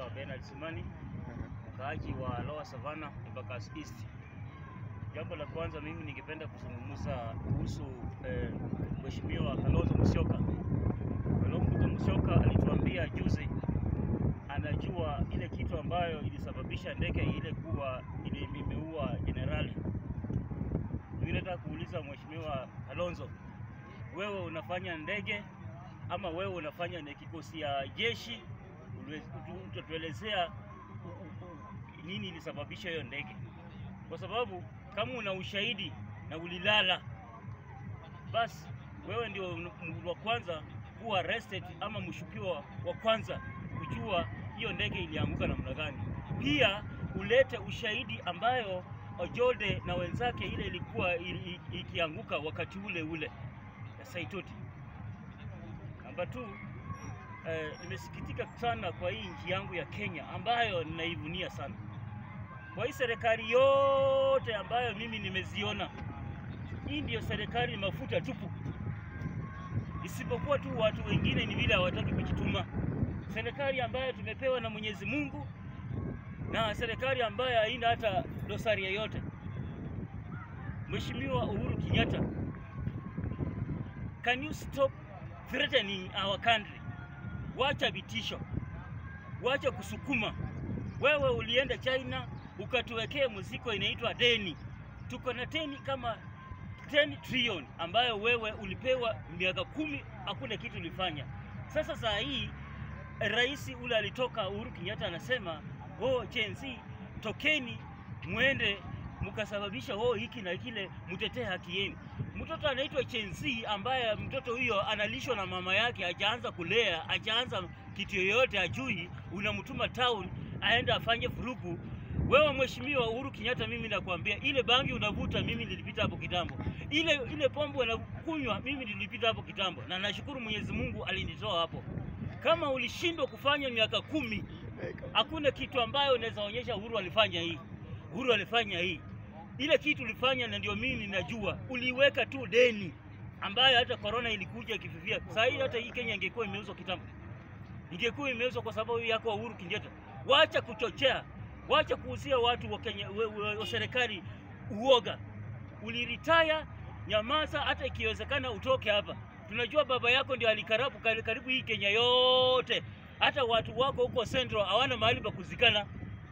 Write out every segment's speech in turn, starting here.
Naitwa Bernard Simani, mkaaji wa Lower Savannah, Embakasi East. Jambo la kwanza mimi ningependa kuzungumza kuhusu Mheshimiwa Kalonzo Musyoka. Kalonzo Musyoka alituambia juzi anajua ile kitu ambayo ilisababisha ndege ile kuwa imeua jenerali. Mimi nataka kuuliza Mheshimiwa Kalonzo, wewe unafanya ndege ama wewe unafanya na kikosi ya jeshi? Utatuelezea nini ilisababisha hiyo ndege? Kwa sababu kama una ushahidi na ulilala, basi wewe ndio wa kwanza kuwa arrested ama mshukiwa wa kwanza kujua hiyo ndege ilianguka namna gani. Pia ulete ushahidi ambayo Ojode na wenzake ile ilikuwa ikianguka wakati ule ule ya Saitoti. Namba 2, nimesikitika sana kwa hii nchi yangu ya Kenya ambayo ninaivunia sana. Kwa hii serikali yote ambayo mimi nimeziona, hii ndio serikali mafuta tupu. Isipokuwa tu watu wengine ni vile hawataki kujituma. Serikali ambayo tumepewa na Mwenyezi Mungu na serikali ambayo haina hata dosari yoyote. Mheshimiwa Uhuru Kenyatta, can you stop threatening our country? Wacha vitisho, wacha kusukuma. Wewe ulienda China ukatuwekea muziko inaitwa deni. Tuko na deni kama 10 trillion ambayo wewe ulipewa miaka 10, hakuna kitu ulifanya. Sasa saa hii rais ule alitoka Uhuru Kenyatta anasema, oh Gen Z tokeni muende mkasababisha hiki na kile, mtetee haki yenu. Mtoto anaitwa Gen Z ambaye mtoto huyo analishwa na mama yake, hajaanza kulea, hajaanza kitu yoyote, ajui, unamtuma town aende afanye furuku. Wewe Mheshimiwa Uhuru Kenyatta, mimi nakwambia ile bangi unavuta mimi nilipita hapo kitambo. Ile pombe unakunywa mimi nilipita hapo kitambo, na nashukuru Mwenyezi Mungu alinitoa hapo. Kama ulishindwa kufanya miaka 10, hakuna kitu ambayo unaweza onyesha Uhuru alifanya hii, Uhuru alifanya hii. Ile kitu ulifanya na ndio mimi ninajua, uliweka tu deni ambayo hata corona ilikuja ikififia. Sasa hii hata hii Kenya ingekuwa imeuzwa kitambo. Ingekuwa imeuzwa kwa sababu yako Uhuru Kenyatta. Wacha kuchochea, wacha kuuzia watu wa Kenya wa serikali uoga. Uliretire, nyamaza, hata ikiwezekana utoke hapa. Tunajua baba yako ndio alikarabu karibu hii Kenya yote. Hata watu wako huko Central hawana mahali pa kuzikana.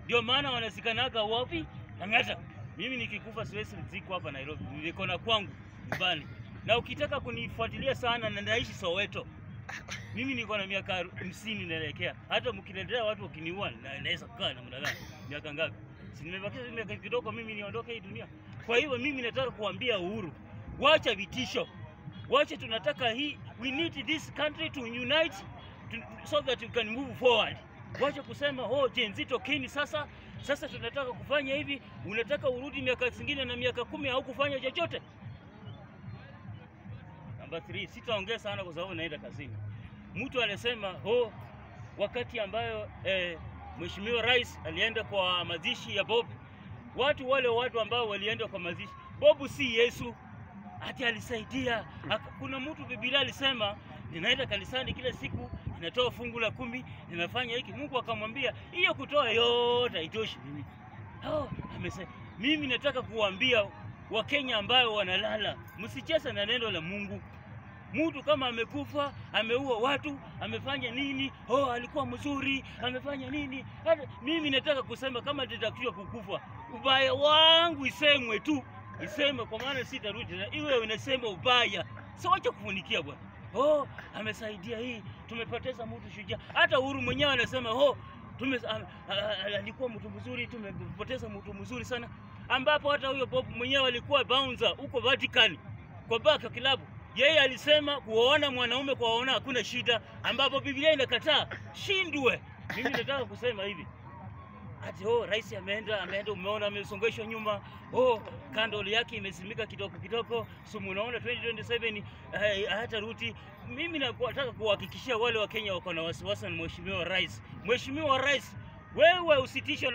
Ndio maana wanazikanaga wapi? Lang'ata. Mimi nikikufa siwezi kuzikwa hapa Nairobi. Niko na kwangu nyumbani. Na ukitaka kunifuatilia sana, na naishi Soweto. Mimi niko na miaka 50 naelekea. Hata mkiletea watu wakiniua naweza kukaa namna gani? Miaka ngapi? Si nimebakiza miaka kidogo mimi niondoke hii dunia. Kwa hivyo mimi nataka kuambia Uhuru, wacha vitisho. Wacha, tunataka hii, we need this country to unite so that we can move forward. Wacha kusema oh Gen Z tokeni sasa, sasa tunataka kufanya hivi. Unataka urudi miaka zingine na miaka 10 au kufanya chochote? Namba 3, sitaongea sana kwa sababu naenda kazini. Mtu alisema oh, wakati ambayo Mheshimiwa Rais alienda kwa mazishi ya Bob, watu wale watu ambao walienda kwa mazishi, Bob si Yesu ati alisaidia. Kuna mtu Biblia alisema ninaenda kanisani kila siku, ninatoa fungu la 10, ninafanya hiki. Mungu akamwambia hiyo kutoa yote haitoshi mimi. Oh, amesema mimi nataka kuambia Wakenya ambao wanalala, msicheze na neno la Mungu. Mtu kama amekufa, ameua watu, amefanya nini? Oh, alikuwa mzuri, amefanya nini? Hata mimi nataka kusema kama nitakuja kukufa, ubaya wangu isemwe tu. Isemwe, kwa maana sitarudi tena. Iwe unasema ubaya, sio acha kufunikia bwana. Oh, amesaidia hii, tumepoteza mtu shujaa. Hata Uhuru mwenyewe anasema oh, alikuwa mtu mzuri, tumepoteza mtu mzuri sana. Ambapo hata huyo Bob mwenyewe alikuwa bouncer huko Vatican kwa baka kilabu. Yeye alisema kuona mwanaume kuona hakuna shida, ambapo Biblia inakataa shindwe. Mimi nataka kusema hivi, ati oh, rais ameenda, umeona amesongeshwa nyuma. Oh, kandoli yake imezimika kidogo kidogo, so unaona 2027 hata ruti. Mimi nataka kuhakikishia wale wa Kenya wako na wasiwasi na Mheshimiwa Rais. Mheshimiwa Rais, wewe usitisho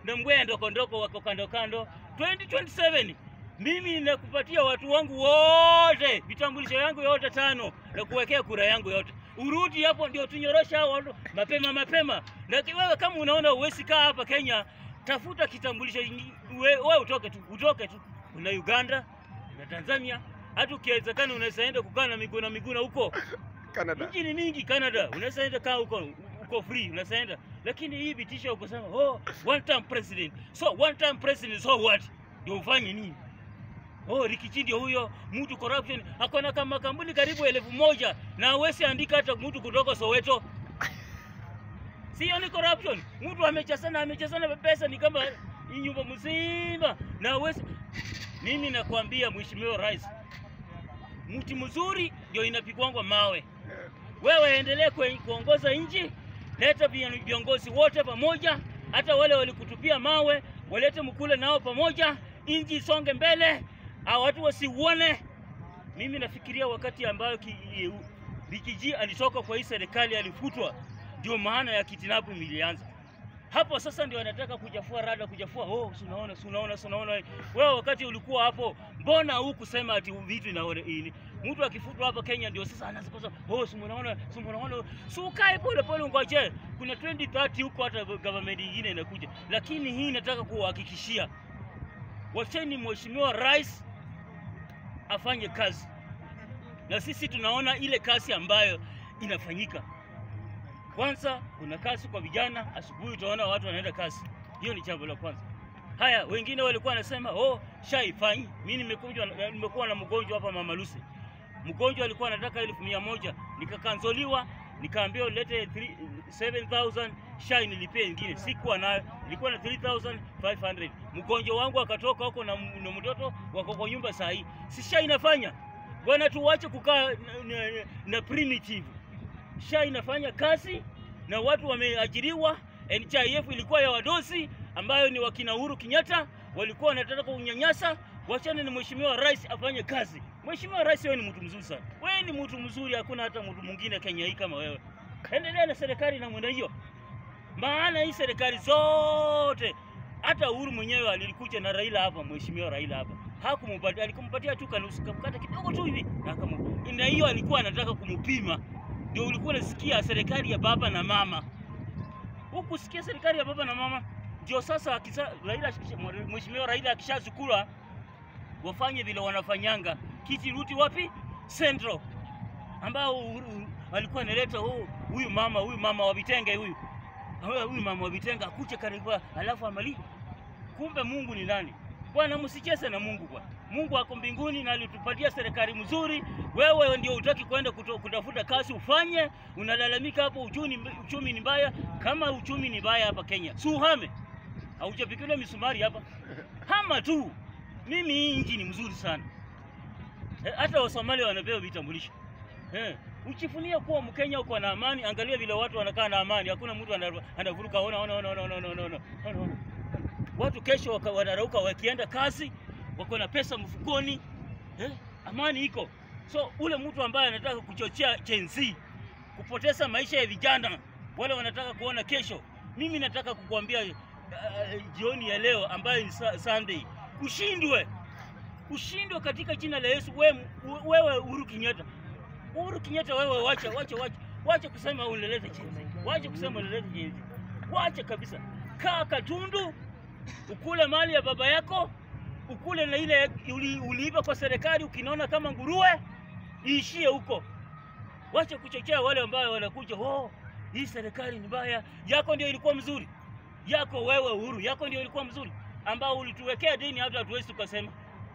na mbwea ndoko ndoko wako kando kando. 2027 mimi nakupatia watu wangu wote vitambulisho yangu yote 5 na kuwekea kura yangu yote. Urudi hapo ndio tunyorosha hao watu mapema mapema. Lakini wewe kama unaona uwezi kaa hapa Kenya, tafuta kitambulisho wewe utoke tu, utoke tu. Kuna Uganda, kuna Tanzania, hata ukiwezekana unaweza enda kukaa na Miguna Miguna huko. Canada. Nchi ni mingi, Canada. Unaweza enda kaa huko, uko free, unaweza enda. Lakini hii vitisho ukosema, oh, one time president. So one time president, so what? Ndio ufanye nini? Oh, Riggy G ndio huyo mtu corruption, akona kama kampuni karibu 1000 na hawezi andika hata mtu kutoka Soweto. Sio ni corruption. Mtu amechasana pesa ni kama nyumba mzima na hawezi. Mimi nakwambia Mheshimiwa Rais, mti mzuri ndio inapigwangwa mawe. Wewe endelee kuongoza nchi, leta viongozi wote pamoja, hata wale walikutupia mawe walete mkule nao pamoja, nchi isonge mbele, watu wasiuone. Mimi nafikiria wakati ambayo Riggy G alitoka kwa hii serikali alifutwa, ndio maana ya kidnapping ilianza. Hapo sasa ndio anataka kujafua rada, kujafua oh, unaona unaona unaona. Wewe wakati ulikuwa hapo, mbona hukusema ati vitu inaona ini? Mtu akifutwa hapa Kenya ndio sasa anaanza kusema oh, si unaona, si unaona. Si ukae pole pole ungoje. Kuna 2030 huko hata government nyingine inakuja. Lakini hii nataka kuhakikishia, wacheni Mheshimiwa Rais afanye kazi. Na sisi tunaona ile kazi ambayo inafanyika. Kwanza kuna kazi kwa vijana, asubuhi utaona watu wanaenda kazi. Hiyo ni jambo la kwanza. Haya, wengine walikuwa wanasema oh, SHA ifanyi. Mimi nimekuwa na mgonjwa hapa Mama Lucy. Mgonjwa alikuwa anataka 100,000, nikakanzoliwa, nikaambiwa lete 7,000 SHA nilipie nyingine. Sikuwa nayo, nilikuwa na 3,500. Mgonjwa wangu akatoka huko na mtoto wako kwa nyumba saa hii. Si SHA inafanya? Bwana, tuache kukaa na primitive. SHA inafanya kazi na watu wameajiriwa. NHIF ilikuwa ya wadosi ambayo ni wakina Uhuru Kenyatta, walikuwa wanataka kunyanyasa. Wachane na Mheshimiwa Rais afanye kazi. Mheshimiwa Rais, wewe ni mtu mzuri sana. Wewe ni mtu mzuri, hakuna hata mtu mwingine Kenya hii kama wewe. Endelea na serikali na mwendo hiyo. Maana hii serikali zote, hata Uhuru mwenyewe alikuja na Raila hapa, Mheshimiwa Raila hapa. Hakumupatia, alikumpatia tu kanusu, kamkata kidogo tu hivi na akamu. Na hiyo alikuwa anataka kumupima. Ndio ulikuwa unasikia serikali ya baba na mama. Hukusikia serikali ya baba na mama. Ndio sasa Raila, Mheshimiwa Raila akishazukura wafanye vile wanafanyanga. Kiti ruti wapi? Central. Ambao alikuwa analeta huyu mama wa vitenge huyu. Huyu mama wa vitenge akuche karibu alafu amali. Kumbe Mungu ni nani? Bwana, msicheze na Mungu bwana. Mungu ako mbinguni na alitupatia serikali mzuri. Wewe ndio hutaki kwenda kutafuta kazi ufanye, unalalamika hapo uchumi ni mbaya. Kama uchumi ni mbaya hapa Kenya, si uhame. Haujapikiwa misumari hapa. Hama tu. Mimi hii nchi ni mzuri sana. Hata Wasomali wanapewa vitambulisho. Uchifunia kuwa Mkenya uko na amani, angalia vile watu wanakaa na amani. Hakuna mtu anavuruka ona ona ona ona ona ona. Watu kesho wanarauka wakienda kazi, wako na pesa mfukoni. Amani iko. So ule mtu ambaye anataka kuchochea Gen Z, kupoteza maisha ya vijana, wale wanataka kuona kesho. Mimi nataka kukuambia jioni ya leo ambayo ni Sunday, ushindwe. Ushindwe katika jina la Yesu. Wewe Uhuru Kenyatta. Uhuru Kenyatta wewe wacha wacha kusema unaleta Gen Z. Wacha kusema unaleta Gen Z. Wacha kabisa. Kaa katundu, ukule mali ya baba yako, ukule na ile uliiba kwa serikali ukinona kama nguruwe, iishie huko. Wacha kuchochea wale ambao wanakuja, oh, hii serikali ni mbaya. Yako ndio ilikuwa mzuri. Yako wewe Uhuru, yako ndio ilikuwa mzuri ambao ulituwekea deni hata hatuwezi tukasema.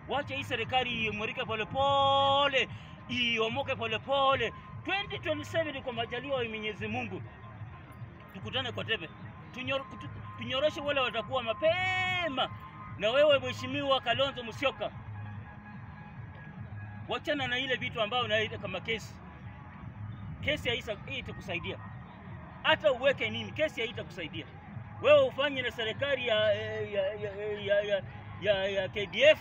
Wacha hii serikali imarike pole pole, iomoke pole pole. 2027 kwa majaliwa ya Mwenyezi Mungu, tukutane kwa tebe. Tunyoroshe wale watakuwa mapema. Na wewe Mheshimiwa Kalonzo Musyoka, wachana na ile vitu ambayo unaita kama kesi. Kesi haitakusaidia. Hata uweke nini, kesi haitakusaidia. Wewe ufanye na serikali ya KDF,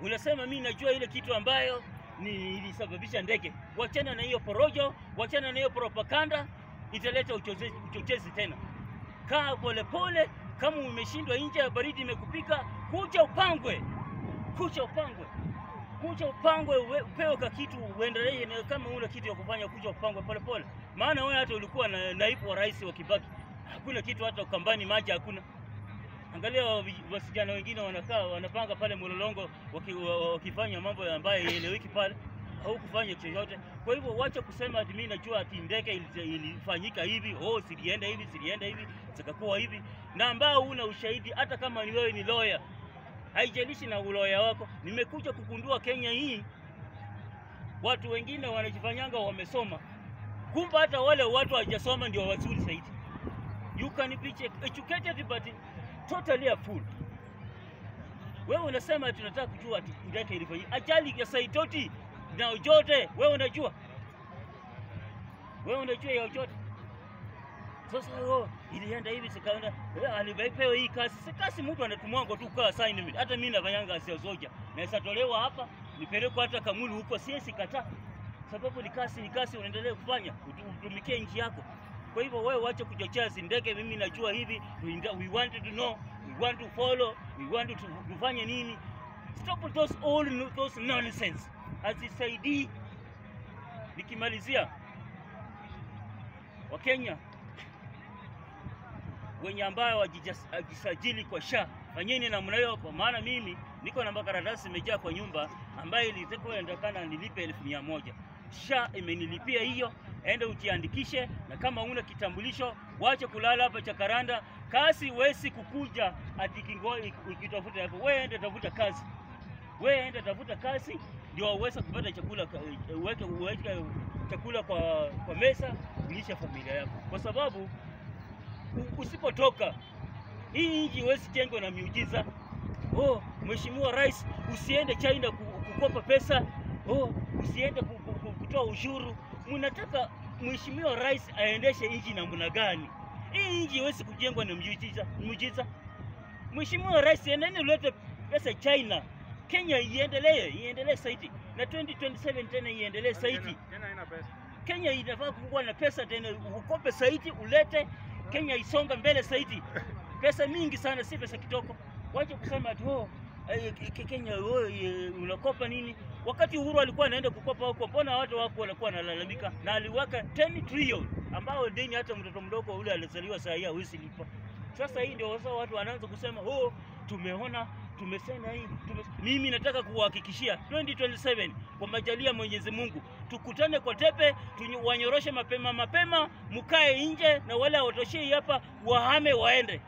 unasema mimi najua ile kitu ambayo ni ilisababisha ndege. Wachana na hiyo porojo, wachana na hiyo propaganda, italeta uchochezi tena. Kaa pole pole, kama umeshindwa nje ya baridi imekupika, kuja upangwe. Kuja upangwe. Kuja upangwe, upewe ka kitu uendelee, na kama una kitu ya kufanya kuja upangwe pole pole. Maana wewe hata ulikuwa na naibu wa rais wa Kibaki, hakuna kitu, hata kambani maji hakuna. Angalia wasichana wengine wanakaa wanapanga pale mlolongo wakifanya mambo ambayo haieleweki pale, haukufanya chochote. Kwa hivyo wacha kusema ati mimi najua ati ndege ilifanyika hivi, oh silienda hivi, silienda hivi, zikakuwa hivi, na ambao una ushahidi. Hata kama ni wewe ni lawyer, haijalishi na uloya wako. Nimekuja kugundua Kenya hii watu wengine wanajifanyanga wamesoma, kumbe hata wale watu hawajasoma ndio wazuri zaidi. You can be educated but totally a fool. Wewe unasema tunataka kujua ati ndege ilifanyika ajali ya Saitoti na Ojote, wewe unajua? Wewe unajua ya Ojote? Sasa oh, ilienda hivi sikaenda, alipewa hii kazi. Si kazi mtu anatumwanga tu kwa assignment. Hata mimi nafanyanga kazi ya soja. Naweza tolewa hapa, nipelekwe hata Kamulu huko, siwezi kataa. Sababu ni kazi, ni kazi unaendelea kufanya, utumikie nchi yako. Kwa hivyo wewe wacha kuchochea ndege, mimi najua hivi, we want to know, we want to follow, we want to tufanye nini? Stop those all those nonsense. Hazisaidii. Nikimalizia, Wakenya wenye ambayo wajisajili kwa SHA, fanyeni namna hiyo, kwa maana mimi niko na makaratasi imejaa kwa nyumba ambayo ilikuwa inatakana nilipe 100,000. SHA imenilipia hiyo. Enda ujiandikishe, na kama una kitambulisho wache kulala hapa Jacaranda. Kazi wesi kukuja ati ukitafuta hapo. Wewe enda tafuta kazi, wewe enda tafuta kazi ndio uweze kupata chakula, uweke chakula kwa meza, ulishe familia yako, kwa sababu usipotoka hii nchi huwezi jengwa na miujiza. Oh, Mheshimiwa Rais, usiende China kukopa pesa. Oh, usiende kutoa ushuru. Mnataka Mheshimiwa Rais aendeshe nchi namna gani? Hii nchi huwezi kujengwa na miujiza. Mheshimiwa Rais, endeni ulete pesa China. Kenya iendelee, iendelee zaidi. Na 2027 tena iendelee zaidi. Kenya haina pesa. Kenya inafaa kuwa na pesa tena, ukope zaidi ulete Kenya isonga mbele zaidi. Pesa mingi sana, si pesa kidogo. Wacha kusema ati oh, Kenya unakopa nini? Wakati Uhuru alikuwa anaenda kukopa huko, mbona watu wako walikuwa wanalalamika? Na aliweka 10 trillion ambao deni hata mtoto mdogo ule alizaliwa saa hii hawezi lipa. Sasa hii ndio sasa watu wanaanza kusema oh, tumeona, tumesema hii, Mimi nataka kuhakikishia 2027 kwa majalia Mwenyezi Mungu tukutane kwa tepe, wanyoroshe mapema mapema, mkae nje na wale hawatoshei hapa wahame waende.